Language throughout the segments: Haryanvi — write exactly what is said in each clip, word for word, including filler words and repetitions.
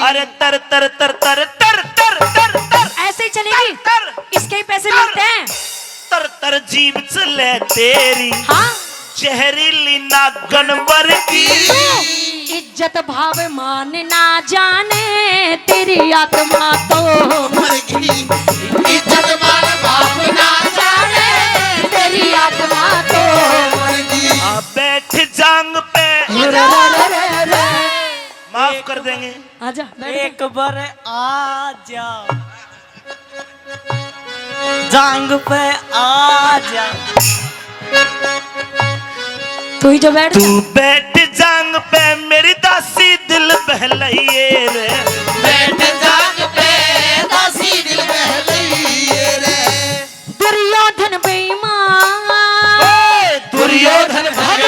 अरे तर तर तर तर तर तर तर तर ऐसे ही चलेगी? तर, तर, इसके ही पैसे तर, मिलते हैं। तर तर जीभ चले तेरी। हाँ। जहरीली नागन वर्गी। इज्जत भाव मान ना जाने, तेरी आत्मा तो मर गई। इज्जत मान भाव ना जाने, तेरी आत्मा तो मर गई। आ, बैठ जांग पे। रे, रे, रे, रे, रे। माफ कर देंगे। आजा, बैठ। एक बार आ जा। जांग पे आ जा। तू ही जो बैठ जा। तू बैठ जांग पे, मेरी दासी दिल बहलाइए रे। बैठ जांग पे, दासी दिल बहलाइए रे। दुर्योधन बेईमान। ए, दुर्योधन भगवान,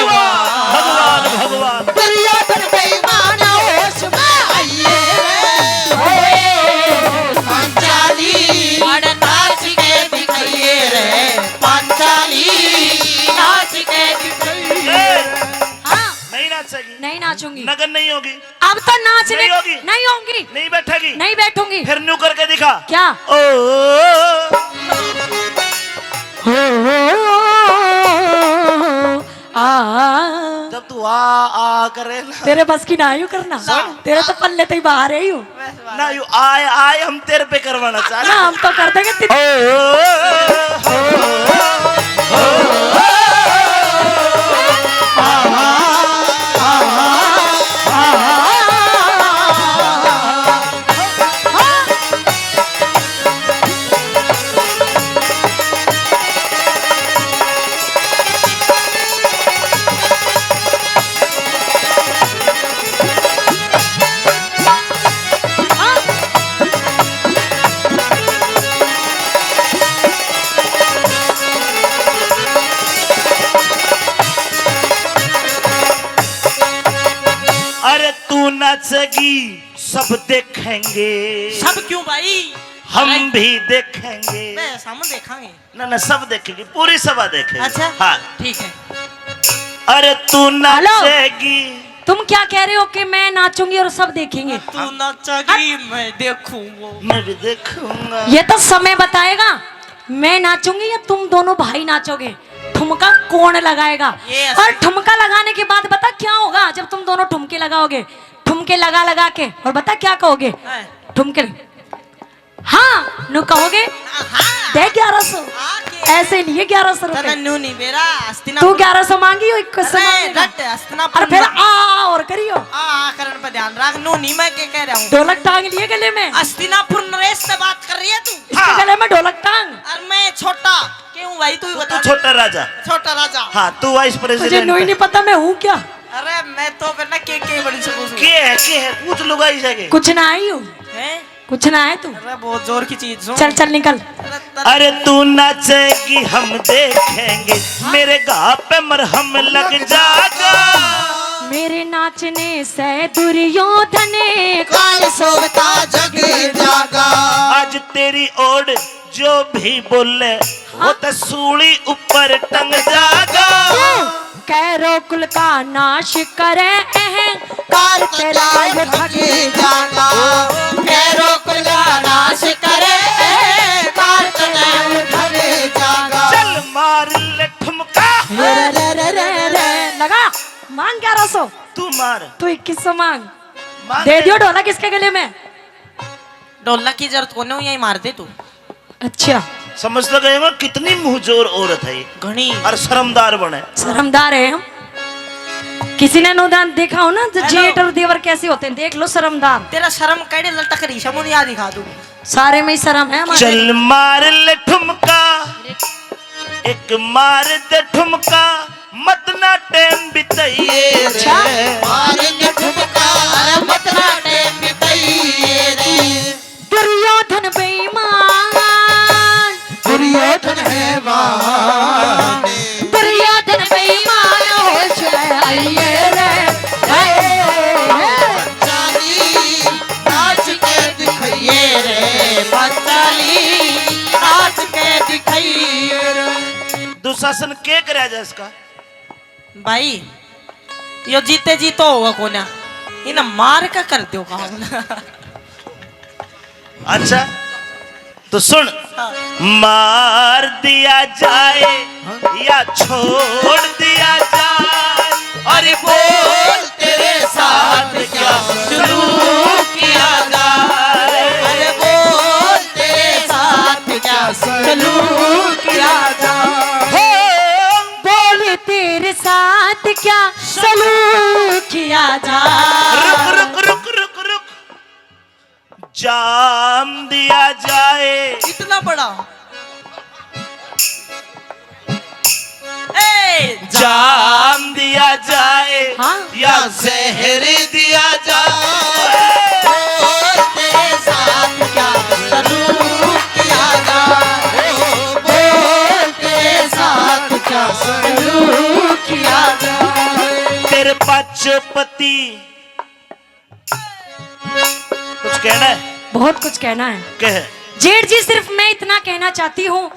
भगवान, भगवान। दुर्योधन बेईमान होश में आइए रे। ओए, पांचाली, अरे नाच के दिखाइए रे। पांचाली, नाच के दिखाइए। ए, हाँ। नहीं नाचेगी। नहीं नाचूंगी। नगन नहीं होगी। अब तो नाचने नहीं होगी। नहीं होंगी। नहीं बैठेगी। नहीं बैठूंगी। फिर न्यू करके दिखा। क्या? ओ, हो, हो, आ। जब तू आ, आ करे ना। तेरे बस की ना आयु करना। ना। तेरे तो पल्ले तो ही बाहर है यू। ना, यू आए, आए हम तेरे पे करवाना चाह रहे। ना, हम तो कर देंगे। ओ, ओ, ओ, ओ, ओ, अरे तू नाचेगी, सब देखेंगे। सब क्यों भाई? हम अरे भी देखेंगे। बस हम देखेंगे। ना, ना, सब देखेंगे, पूरी सभा देखेंगे। अच्छा। हाँ। ठीक है। अरे तू हेलो। नाचेगी। तुम क्या कह रहे हो कि मैं नाचूंगी और सब देखेंगे? तू नाचेगी, मैं देखूंगा। मैं भी देखूंगा। ये तो समय बताएगा, मैं नाचूंगी या तुम दोनों भाई नाचोगे, ठुमका कौन लगाएगा। ये ऐसे और ठुमका लगाने के बाद बता क्या होगा जब तुम दोनों ठुमके लगाओगे, ठुमके लगा लगा के, और बता क्या कहोगे? हाँ। ठुमके, हाँ, नु कहोगे, हाँ। दे ग्यारह सौ। हाँ, के? ऐसे नहीं है ग्यारह सौ रुपए। तने न्यू नहीं बेरा, हस्तिनापुर। तू ग्यारह सौ मांगी हो, एक सौ अरे, मांगेगा। रट, हस्तिनापुर और फिर में। आ, आ और करियो। आ, आ करन पे ध्यान रख, न्यू नहीं मैं के कह रहा हूँ। ढोलक टांग लिए गले में। हस्तिनापुर नरेश से बात कर रही है तू? इसके हाँ। गले में ढोलक टांग। और मैं छोटा, क्यों भाई, तू ही तू, बता तू दे। छोटा राजा। छोटा राजा। हाँ, तू वाइस मुझे प्रेसिडेंट न्यू ही है। नहीं पता मैं हूँ क्या। अरे, मैं तो फिर ना के, के बन सकूँ। के है, के है? पूछ लुगाई से के। कुछ ना आई हूँ। हैं? कुछ ना है तू। अरे, बहुत जोर की चीज हूँ। चल, चल, निकल। अरे, तर- अरे, तू नाचेगी, हम देखेंगे, मेरे घा पे मरहम लग जाएगा। मेरे नाचने से दुर्योधन काल सोवता जग जागा। आज तेरी ओर जो भी बोले, वो हाँ। तो सूली ऊपर टंग जागा। क्यों? कैरो कुल का नाश करे अहंकार तेरा ये भग जागा। कैरो कुल का नाश करे अहंकार तेरा ये भग जागा। चल मार ले ठुमका। रे, रे, रे, रे, रे। लगा, मांग ग्यारह सौ। तू मार। तू इक्कीस सौ मांग। मांग दे ले। दियो ढोलक इसके गले में। ढोलक की जरूरत कोने, यही मार दे तू। अच्छा। समझ तो गए हो कितनी मुंहजोर औरत है ये। घणी। और शर्मदार बने। शर्मदार है हम। किसी ने अनुदान देखा हो ना, तो हेलो। जेठ और देवर कैसे होते हैं, देख लो, शर्मदार। तेरा शर्म कड़े लटक रही, शमुनिया दिखा दूं। सारे में ही शर्म है हमारे। चल मार ले ठुमका, एक मार दे ठुमका, मत ना टेम बिताइए रे। अच्छा। मार दे ठुमका, अरे मत ना टेम बिताइए रे। दुर्योधन बेईमान। दुर्योधन हैवान। दुर्योधन बेईमान होश में आइए रे। हे, हे। चाली नाच के दिखाइए रे, बच्चाली नाच के दिखाइए रे। दुशासन के करे जा इसका? भाई, यो जीते जी तो होगा कोन्या, इन्हें मार के कर दो काम। अच्छा, तो सुन। मार दिया जाए या छोड़ दिया जाए, अरे बोल तेरे साथ क्या सलूक किया जाए, अरे बोल तेरे साथ क्या सलूक किया जाए। हो, बोल तेरे साथ क्या सलूक किया जाए। रुक, रुक, रुक, रुक, रुक। जाम दिया जाए। इतना बड़ा। ए, जाम दिया जाए, हाँ? या जहर दिया जाए। बोल तेरे साथ क्या सलूक किया जाए, बोल तेरे साथ क्या सलूक किया जाए। तेरे पाछे पति कुछ कहना है? बहुत कुछ कहना है। कह। जेठ जी, सिर्फ मैं इतना कहना चाहती हूँ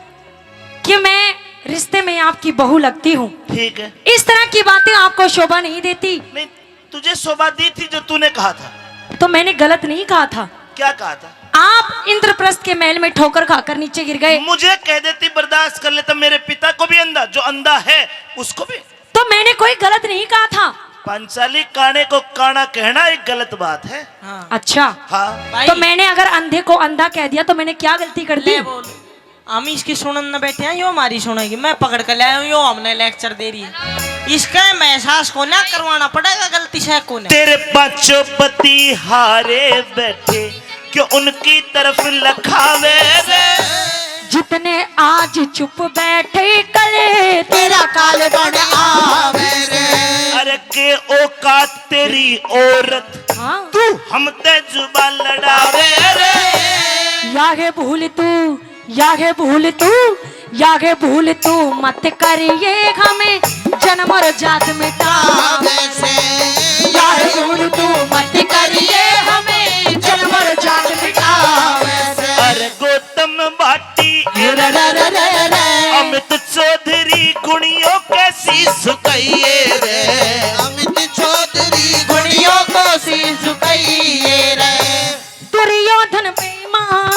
कि मैं रिश्ते में आपकी बहू लगती हूँ। ठीक है। इस तरह की बातें आपको शोभा नहीं देती। नहीं, तुझे शोभा दी थी जो तूने कहा था। तो मैंने गलत नहीं कहा था। क्या कहा था? आप इंद्रप्रस्थ के महल में ठोकर खाकर नीचे गिर गए। मुझे कह देती, बर्दाश्त कर लेता, मेरे पिता को भी अंधा, जो अंधा है उसको भी। तो मैंने कोई गलत नहीं कहा था। पांचाली, काने को काना कहना एक गलत बात है। हाँ। अच्छा। हाँ। भाई। तो मैंने अगर अंधे को अंधा कह दिया तो मैंने क्या गलती कर दी? ले बोल। हम इसकी सुनन न बैठे हैं, यो हमारी सुनेगी। मैं पकड़ कर ले आया हूँ, यो हमने लेक्चर दे रही है। इसका महसास को ना करवाना पड़ेगा गलती से को ने। तेरे पाछो पति हारे बैठे, क्यों उनकी तरफ लखावे रे। जितने आज चुप बैठे, कल तेरा काल बन आवे रे। अरे के औकात तेरी औरत, हाँ। तू हम ते जुबान लड़ावे रे। या है भूल तू, या है भूल तू, या है भूल तू मत करिए हमें जन्म और जात मिटावे से। या है भूल तू मत करिए हमें जन्म और जात मिटावे से। अरे गौतम भाटी, रे रे रे रे रे। अमित चौधरी गुणियों के शीश झुकाइए रे। अमित चौधरी गुणियों को शीश झुकाइए रे। दुर्योधन बेईमान।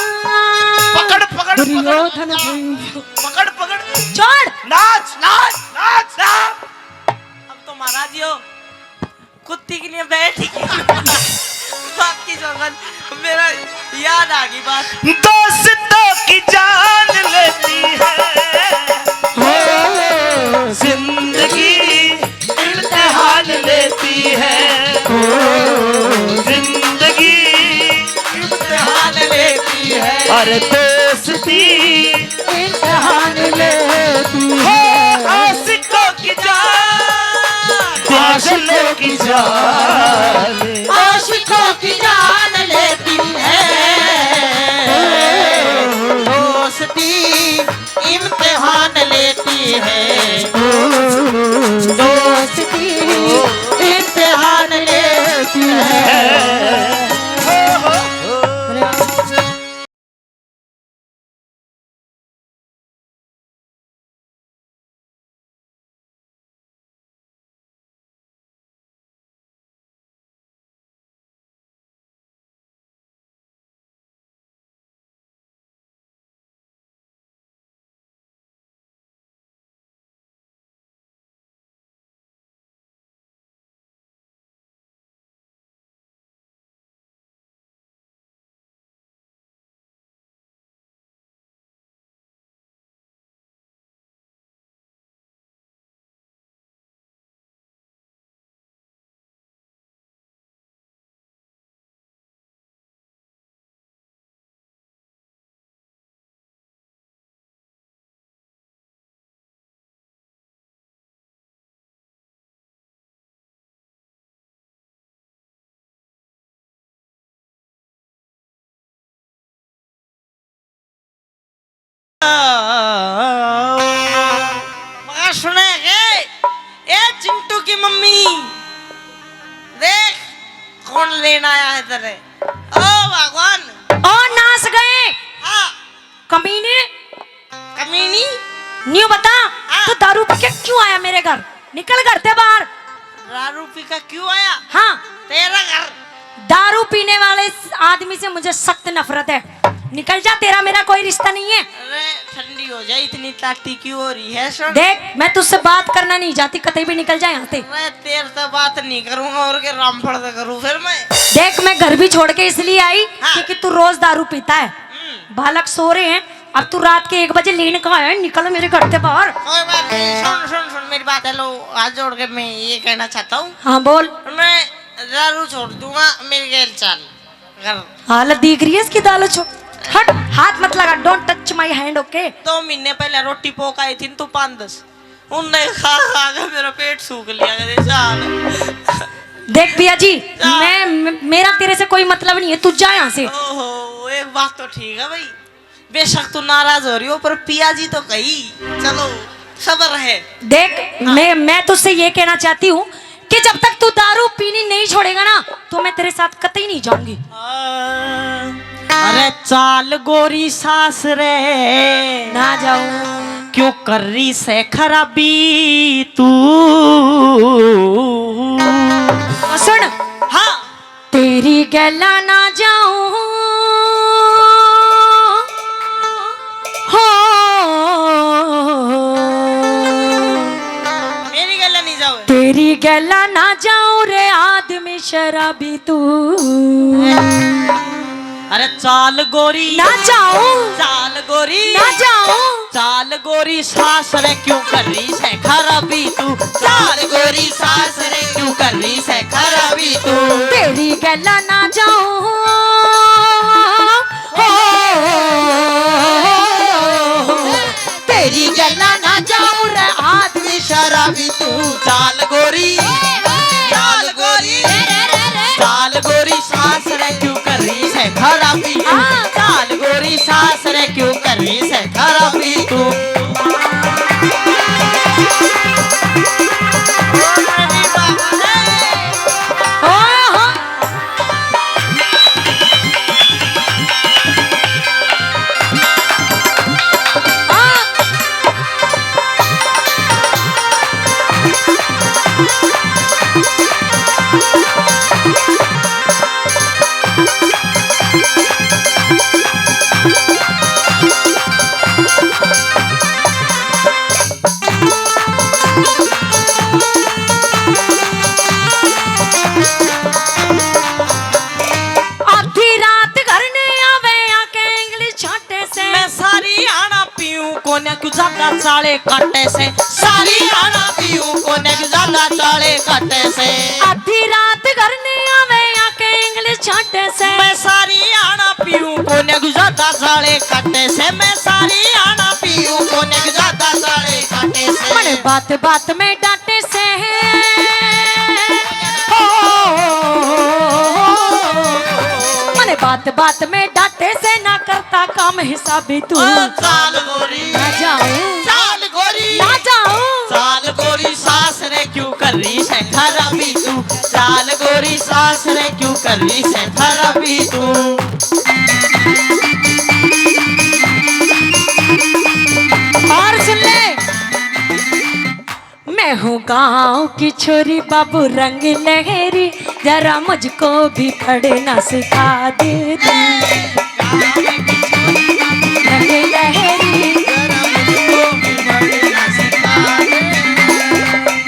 पकड़, पकड़, पकड़। दुर्योधन बेईमान। पकड़, पकड़। छोड़। नाच, नाच, नाच, नाच। अब तो महाराज यो कुत्ती के लिए बैठ गई। बात की सौगंध, मेरा याद आ गई बात। दोस्तों की जान लेती है, हो, जिंदगी इम्तिहान लेती है, हो, जिंदगी इम्तिहान लेती है। अरे दोस्ती इम्तिहान लेती है। आशिकों की जान, आशिकों की जान, आशिकों की जान लेती है। दोस्ती इम्तिहान लेती है। दोस्ती इम्तिहान लेती है। मगर सुने के, ए चिंटू की मम्मी, देख कौन लेना आया है तेरे। ओ भगवान। ओ नास गए। हाँ। कमीने। कमीनी। न्यू बता, हाँ। तू दारू पी के क्यों आया मेरे घर? निकल घर से बाहर। दारू पी का क्यों आया? हाँ। तेरा घर। दारू पीने वाले आदमी से मुझे सख्त नफरत है। निकल जा, तेरा मेरा कोई रिश्ता नहीं है। अरे, ठंडी हो जाए, इतनी ताती क्यों हो रही है? सुन। देख, मैं तुझसे बात करना नहीं चाहती, कतई भी निकल जा यहाँ से। मैं तेरे से बात नहीं करूंगा और के रामफल से करूँ फिर मैं। देख, मैं घर भी छोड़ के इसलिए आई, हाँ। क्योंकि तू रोज दारू पीता है। हम्म। बालक सो रहे हैं, अब तू रात के एक बजे लेने कहाँ आया? निकल मेरे घर से बाहर। कोई बात नहीं, सुन, सुन, सुन मेरी बात। हेलो, हाथ जोड़ के मैं ये कहना चाहता हूँ। हाँ, बोल। मैं दारू छोड़ दूंगा, मेरी गैल चाल। अगर हाँ, ले, दिख रही है इसकी दाल छो-, हट, हाथ मत लगा, don't touch my hand, okay? दो महीने पहले रोटी पोक आई थी न तू पाँच दस, उनने खा खा के मेरा पेट सूख लिया, करे चाल। देख पिया जी, हाँ। मैं, म-, मेरा तेरे से कोई मतलब नहीं है, तू जा यहाँ से। ओहो, एक बात तो ठीक है भाई, बेशक तू नाराज हो रही हो, पर पिया जी तो कही, चलो, सब्र है। देख, हाँ। मैं, मैं तुझसे ये कहना चाहती हूँ कि जब तक तू दारू पीनी नहीं छोड़ेगा ना, तो मैं तेरे साथ कतई नहीं जाऊंगी। अरे चाल गोरी सास रे, ना जाऊं। क्यों कर रही से खराबी तू? तो सुन, हाँ। तेरी गैला ना जाऊं, हो। मेरी गैला नहीं जाओ। तेरी गैला ना जाऊं रे आदमी शराबी तू। अरे चाल गोरी। ना जाऊं। चाल गोरी। ना जाऊं। चाल गोरी सास रे क्यों कर रही से खराबी तू, चाल गोरी सास रे क्यों कर रही से खराबी तू। तेरी गैला ना जाऊं, हो, तेरी गैला ना जाऊं रे आदमी शराबी तू। चाल गोरी, चाल गोरी, चाल गोरी सास रे क्यों कर रही से खराबी तू। हाँ। चाल गोरी सास रे क्यों कर रही से खराबी तू। आधी रात घर ने आवे आके इंग्लिश छाटे से। मैं सारी आना पीऊं कोन्या क्यों ज्यादा चाले काटे से। सारी आना पीऊं कोन्या क्यों ज्यादा चाले काटे से। आधी रात घर ने आवे आके इंग्लिश छाटे से। मैं सारी आना पीऊं कोन्या क्यों ज्यादा चाले काटे से। मैं सारी आना पीऊं कोन्या क्यों ज्यादा चाले काटे से। मने बात बात में डांटे से। हो। मने बात बात में डांटे से ना करता काम हिसाबी तू। ओ चाल गोरी। ना जाऊं। चाल गोरी। ना जाऊं। चाल गोरी सास रे क्यों कर रही से खराबी तू। चाल गोरी सास रे क्यों कर रही से खराबी तू। और सुन ले। मैं हूँ गांव की छोरी बाबू रंग लहरी, जरा मुझको भी पढ़ना सिखा दे तू। रंग लहरी।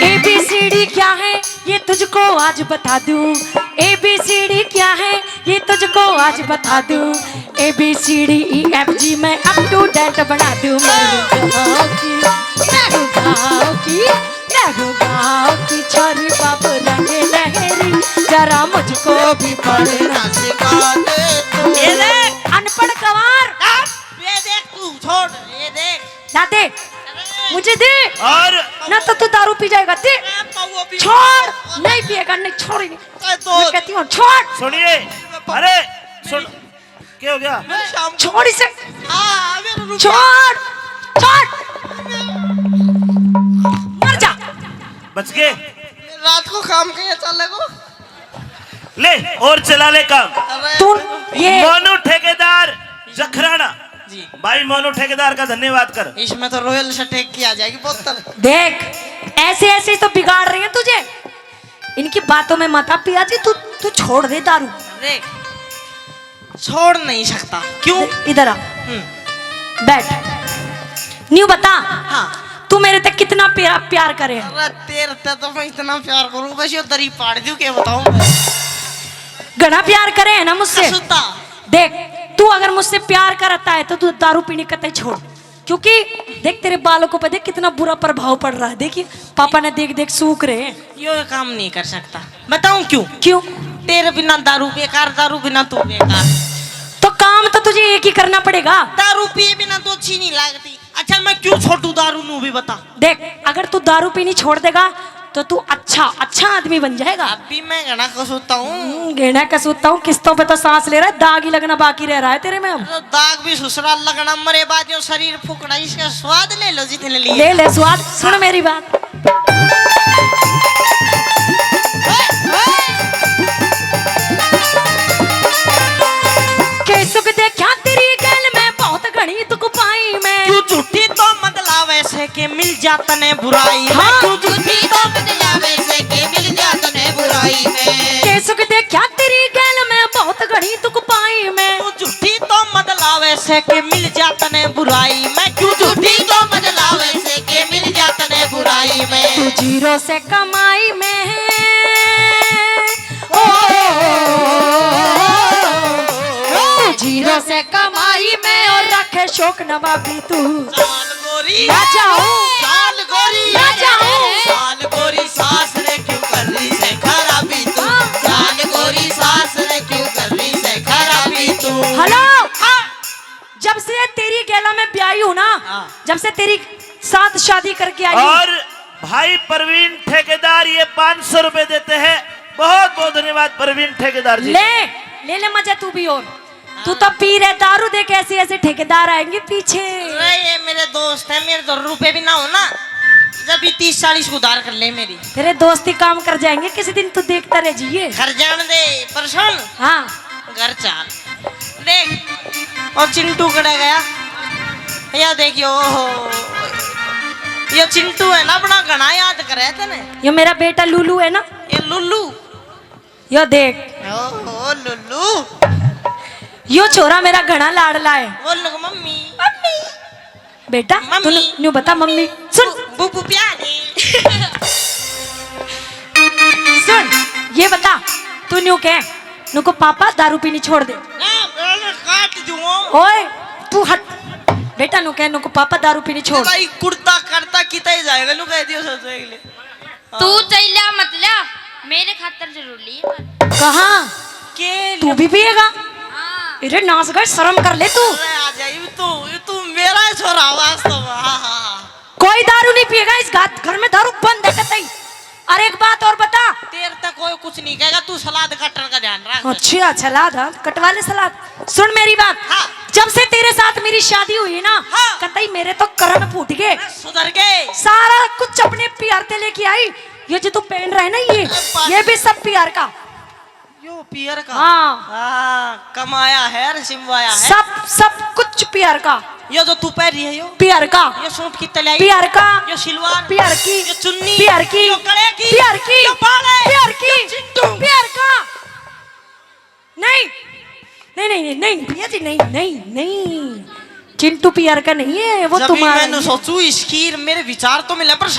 एबीसीडी क्या है ये तुझको आज बता दूं। एबीसीडी क्या है ये तुझको आज बता दूं। एबीसीडी ईएफजी मैं अप टू डेट बना दूं। मैं हूँ गाँव की, मैं हूँ गाँव की, मैं हूँ गाँव की छोरी बाबू रंग लहरी, जरा मुझको भी पढ़ना सिखा दे तू। ये देख। अनपढ़ गंवार। ये देख तू, छोड़, ये देख। ना दे। अरे। मुझे दे। और ना तो तू दारू पी जाएगा, दे। मैं पाऊँ अभी। छोड़, नहीं पिएगा, नहीं, छोड़ ही नहीं। अरे तो मैं कहती हूँ, छोड़। सुनिए, अरे, सुन, क्या हो गया? मैं शाम को छोड़ इसे। हाँ, मेरा रुपया। छोड़, छोड़। मर जा। बच गए? रात को काम कहीं चलेगा। ले, और चला ले काम। अरे तू ये मोनू ठेकेदार जखराना। जी। भाई मोनू ठेकेदार का धन्यवाद कर। इसमें तो रॉयल स्टैग की आ जाएगी बोतल। देख, ऐसे ऐसे तो बिगाड़ रहे हैं तुझे। इनकी बातों में मत आ पिया जी, तू, तू छोड़ दे दारू। देख, छोड़ नहीं सकता। क्यों? इधर आ। हम्म। बैठ। न्यू बता। हाँ। तू मेरे तक कितना प्या-, प्यार करे है? अरे, तेरे ते तो मैं इतना प्यार करूं, बस यो दरी पाड़ दूं, के बताऊं मैं? घना प्यार करे है ना मुझसे? कसूता। देख, तू अगर मुझसे प्यार करता है तो तू दारू पीनी कतई छोड़, क्योंकि देख, तेरे बालकों पर देख कितना बुरा प्रभाव पड़ रहा है। देखिए, पापा ने देख देख सूख रहे हैं। यो काम नहीं कर सकता। बताऊं क्यों? क्यों? तेरे बिना दारू बेकार, दारू बिना तू बेकार। तो काम तो तुझे एक ही करना पड़ेगा। दारू पिए बिना तो अच्छी नहीं लगती। अच्छा, मैं क्यों छोड़ू दारू, नू भी बता। देख, अगर तू दारू पीनी छोड़ देगा तो तू अच्छा, अच्छा आदमी बन जाएगा। अभी मैं घना कसूता हूँ। हम्म, घना कसूता हूँ, किस्तों पे तो सांस ले रहा है, दाग ही लगना बाकी रह रहा है तेरे में अब। तो दाग भी ससुराल लगना, मरे बाद यो शरीर फूकना, इसका स्वाद ले लो जितने लिए। ले ले स्वाद। सुन मेरी बात। के सुख देखा तेरी गैल में, बहुत घनी दुख पाई मैं। क्यों झूठी तो मत लावे से के मिल जा तने बुराई में। हाँ। क्यों झूठी तो मत लावे से के मिल जा तने बुराई में। के सुख देखा तेरी गैल में, बहुत घनी दुख पाई मैं। क्यों झूठी तो मत लावे से के मिल जा तने बुराई में। क्यों झूठी तो मत लावे से के मिल जा तने बुराई में। तू जीरो से कमाई में। ओ, तू जीरो से कमाई में और रखे शौक नवाबी तू। चाल गोरी। ना जाऊं। चाल गोरी। ना जाऊं। चाल गोरी सास रे क्यों कर रही से खराबी तू। हाँ। चाल गोरी सास रे क्यों कर रही से खराबी तू। हेलो। हाँ। जब से तेरी गैला में ब्याही हूँ ना, हाँ। जब से तेरी साथ शादी करके आई हूँ। और भाई प्रवीण ठेकेदार ये पाँच सौ रुपए देते हैं। बहुत बहुत धन्यवाद प्रवीण ठेकेदार जी। ले, ले ले मजा तू भी। और तू तो पी रहे दारू, देख ऐसे ऐसे ठेकेदार आएंगे पीछे। अरे ये मेरे दोस्त है, मेरे तो रुपए भी ना हो ना, जब भी तीस चालीस को उधार कर ले मेरी। तेरे दोस्ती काम कर जाएंगे किसी दिन, तू देखता रह जाइए। घर जान दे, पर सुन। हाँ। घर चाल। देख, और चिंटू कड़े गया। या देखियो, ओहो, यो चिंटू है ना, अपना घना याद करे तने। यो मेरा बेटा लुल्लू है ना। ये लुल्लू। यो देख। ओहो, लुल्लू। यो छोरा मेरा घना लाडला है। बोल लो मम्मी। मम्मी। बेटा, मम्मी। तू न्यू बता मम्मी। सुन। बू-, बूबू प्यारी। सुन, ये बता, तू न्यू कह, नुको पापा दारू पीनी छोड़ दे। ना, पहले काट दूंगा। ओए, तू हट। बेटा, न्यू कह, नुको पापा दारू पीनी छोड़। भाई, कुर्ता करता कितना ही जाएगा, नु कह दियो सर, देख ले। तू चल्या मत ल्या, मेरे खातर जरूर लिए पर। कहाँ? के तू लिए? भी पिएगा? हाँ। अरे नाच गए, शर्म कर ले तू। अरे आ जा, ये तू, ये तू मेरा ही छोरा वास्तव में। हाँ, हाँ, हाँ। कोई दारू नहीं पिएगा इस घात-, घर में दारू बंद है कतई। और एक बात और बता। तेरे तक कोई कुछ नहीं कहेगा, तू सलाद काटने का ध्यान रख। अच्छा, सलाद, हाँ, कटवा ले सलाद। सुन मेरी बात। हाँ। जब से तेरे साथ मेरी शादी हुई ना, हाँ। कतई मेरे तो करण फूट गए। मैं सुधर गए। सारा कुछ अपने पीआर ते लेके आई। ये जो तू पहन रहा है ना, ये, अरे, पागल। ये भी सब पीआर का। यो पीआर का? हाँ। हाँ, कमाया है, सिमवाया है। सब, सब कुछ पीआर का। यो जो तू पहन रही है, यो? पीआर का। यो सूट कितने लाई? पीआर का। यो सिलवार? पीआर की। यो चुन्नी? पीआर की। यो गले की? पीआर की। यो बाले? पीआर की। यो चिंटू? पीआर का। नहीं, नहीं, नहीं, नहीं, नहीं, भैया जी, नहीं, नहीं, नहीं। चिंटू पीआर का नहीं है, वो जब भी तुम्हारा मैंने ही है। सोचू, इस खीर मेरे विचार तो मिले, पर साले